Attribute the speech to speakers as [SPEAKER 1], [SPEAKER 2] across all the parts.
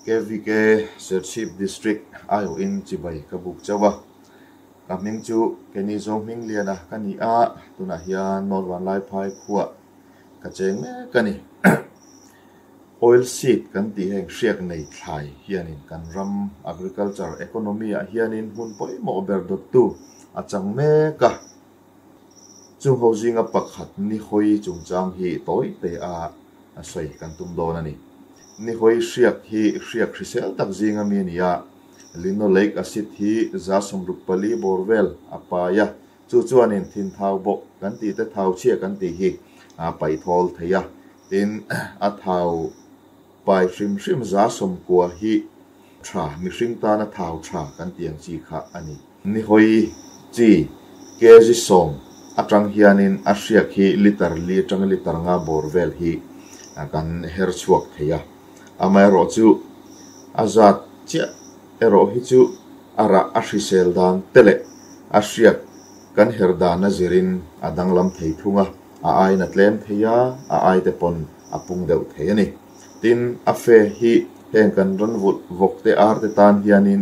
[SPEAKER 1] KVK Serchhip District aiawhin chibai ka buk chauh a. Ka hming chu Kenny Zohmingliana ka ni a, tunah hian North Vanlaiphai khuah ka cheng mek a ni. Oil seed kan tih heng hriak nei thlai hianin kan ram agriculture economy ah hianin hmun pawimawh ber dawttu a chang mek a. Chung ho zinga pakhat Nihawi chungchang hi tawi te a a sawi kan tum dawn a ni. Nihawi hriak hi hriak hrisel tak zinga mi a ni a, linoleic acid hi 164 bawr vel a pai a, chu chuanin thin thau bawk kan tih te thau chhia kan tih hi a paih thawl thei a, tin a thau pai hrim hrim 90 hi tha mihring tana thau tha kan tih ang chi kha a ni. Nihawi chi kg 10 atang hianin a hriak hi litre li atanga litre nga bawr vel hi kan her chhuak thei a. Amaherawh chu a zat chiah erawh hi chu a rah a hrisel dan te leh a hriak kan her dan a zirin a danglam thei thung a, a aiin a tlem thei a, a ai te pawn a pung deuh thei a ni. Tin, a fe hi heng kan ran vulh vawk te ar te tan hianin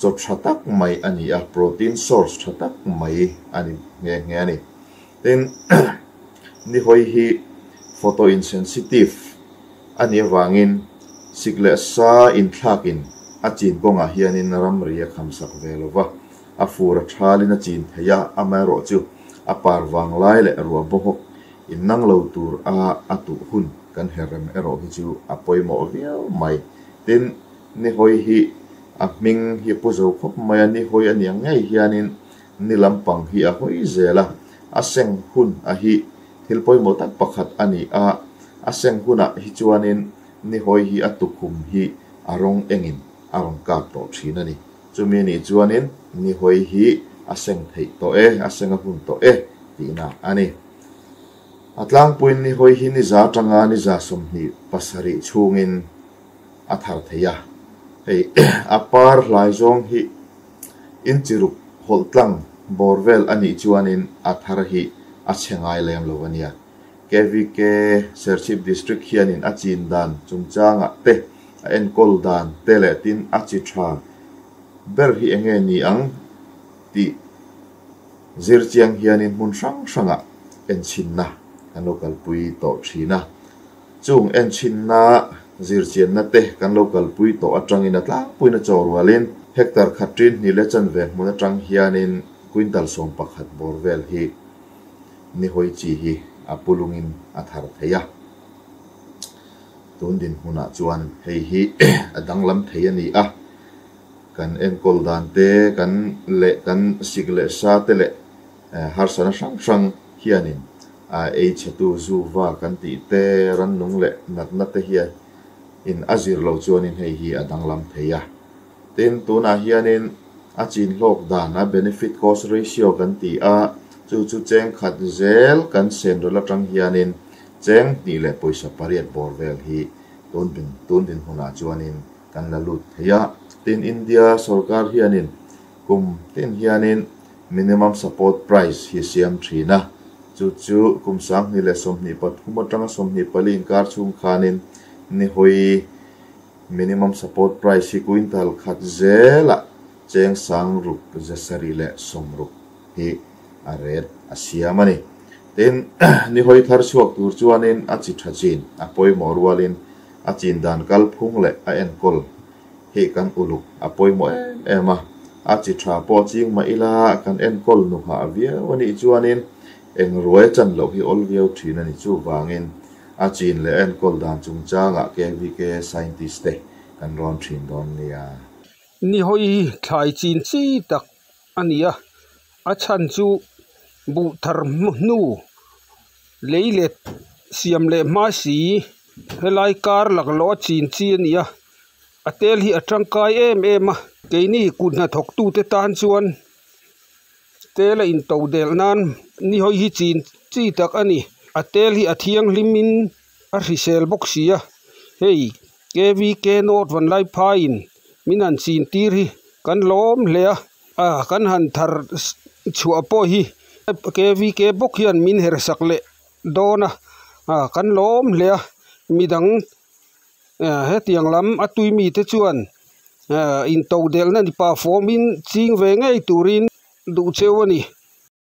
[SPEAKER 1] chaw tha tak mai a ni a, protein source tha tak mai a ni nghe nghe a ni. Tin, Nihawi hi photo insensitive a nih avangin sik leh sa inthlakin a chin kawngah hianin ramri a khamsak ve lo va, a fur a thalin a chin thei a, amaherawh chu a par vang lai leh ruah bawhawk innang lo tur a a tuh hun kan her rem erawh hi chu a pawimawh viau mai. Tin, Nihawi hi a hming hi a pu zo khawp mai a, Nihawi a nih ang ngei hianin ni lampang hi a hawi zel a, a seng hun a hi thil pawimawh tak pakhat a ni a, a seng hunah hi chuanin Nihawi hi a tukhum hi a rawng engin a rawn kap tawh thin a ni. Chumi anih chuanin Nihawi hi a seng theih tawh e, a seng a hun tawh e tihna a ni. A tlangpuiin Nihawi hi ni za atanga ni 27 chhungin a thar thei a, hei a par hlai zawng hi inchi ruk hawlh tlang bawr vel a nih chuanin a thar hi a chhe ngai lem lo a nia. KVK Serchhip District hianin a chin dan chungchangah te, a enkawl dan te leh tin a chi tha ber hi eng nge ni ang tih zir chiang hianin hmun hrang hrangah enchhinna kan lo kalpui tawh thin a. Chung enchhinna zirchianna te kan lo kalpui tawh atangin a tlangpuina chaw rualin hectare khat ṭin hnih leh chanve hmun atang hianin quintal 11 bawr vel hi Nihawi chi hi a pulungin a thar thei a. Tun dinhmunah chuan hei hi a danglam thei a ni a, kan enkawl dan te kan leh kan sik leh sa te leh harsatna hrang hrang hianin a ei chhetu zu va kan tih te rannung leh natna te hian in a zir lo chuanin hei hi a danglam thei a. Tin, tunah hianin a chin hlawk dan a benefit cost ratio kan ti a, chu chu cheng khat zel kan sen rawlh atang hianin cheng hnih leh pawisa pariat bawr vel hi tun tun dinhmunah chuanin kan la lut thei a. Tin, India sorkar hianin kum tin hianin minimum support price hi siam thin a, chu chu kum 2023 atanga 24 inkar chhung khanin Nihawi minimum support price hi quintal khat zelah cheng 6660 hi a ret a siam a ni. Tin, Nihawi thar chhuak tur chuanin a chi tha chin a pawimawh rualin a chin dan kalphung leh a enkawl hi kan uluk a pawimawh em em a, a chi tha pawh ching mah ila kan enkawl nuhah viau a nih chuanin eng ruai chan loh hi awl viau thin a ni. Chuvangin a chin leh enkawl dan chungchangah KVK scientist te kan rawn thin dawn nia.
[SPEAKER 2] Nihawi hi thlai chin chi tak a ni a, a chhan chu buh thar hnu lei let siam leh hma si helai kar laklawh a chin chi a ni a, a tel hi a tangkai em em a, keini kut hnathawk tute tan chuan tel a into del nan Nihawi hi chin chi tak a ni, a tel hi a thianghlimin a hrisel bawk si a, hei KVK North Vanlaiphaiin min han chin tir hi kan lawm hle a, a kan han thar chhuah pawh hi KVK bawk hian min her sak leh dawn a, a kan lawm hle a, midang. Hetiang lam a tui mite chuan intodelhna ni pah fawmin ching ve ngei turin duh cheu a ni.